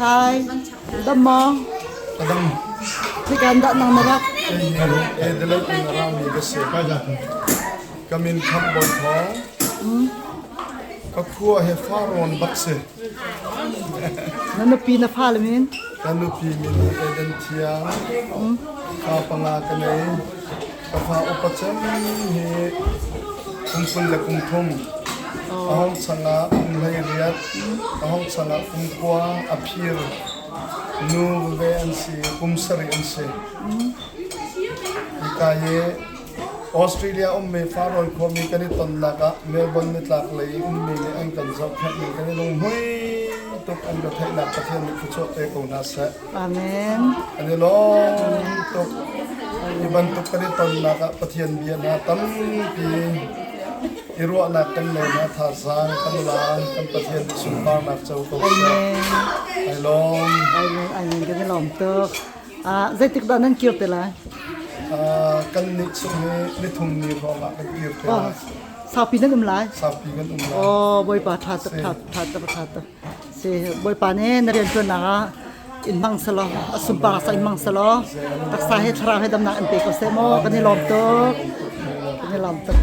Hi. Dam maw? Adam. Thikan dah nang na rak? Adelaide in rami ka si. Ka min Khamh Bawi Thawng. Ka khua he Farrawn bak si. Na nupi na fale min? Ka nupi min hi Eden Thiang. Fa panga ka nei. Ka fa upa cem hi kum 20 le kum thum. A hong changah kum 18, a hong changah kum kua a phir. Nu veve an si, kum sarih an si. Hika hi Australia ummi Farrawn khuami kan i tonnak ah Melbourne nitlak lei ummi nih an kan zohkhenhmi kan i lunghmui tuk an ka theihnak Pathian nih thluachuah pe ko hna seh. Amen. An i lawm tuk. Hi bantuk kan i tonnak ah Pathian bia hna tampi i ruahnak kan nei hna thazaang kan la kan Pathian nih sunparnak co ko seh. Ai lawm. Ai lawm, ai lawm, kan i lawm tuk. Ah, zeitik dah nan kir te lai? Ah, kan nih chung hi nithum ni hrawng ah kan kir te lai. Saupi nan um lai? Saupi kan um lai. Oh, Bawipa tha tuk, tha tha tuk, tha tuk. Si, Bawipa nih na rian ṭuannak ah in hmang selaw, a sunpar sa in hmang selaw, taksa he thlarau he damnak in pe ko seh mu. Kan i lawm tuk. Kan i lawm tuk.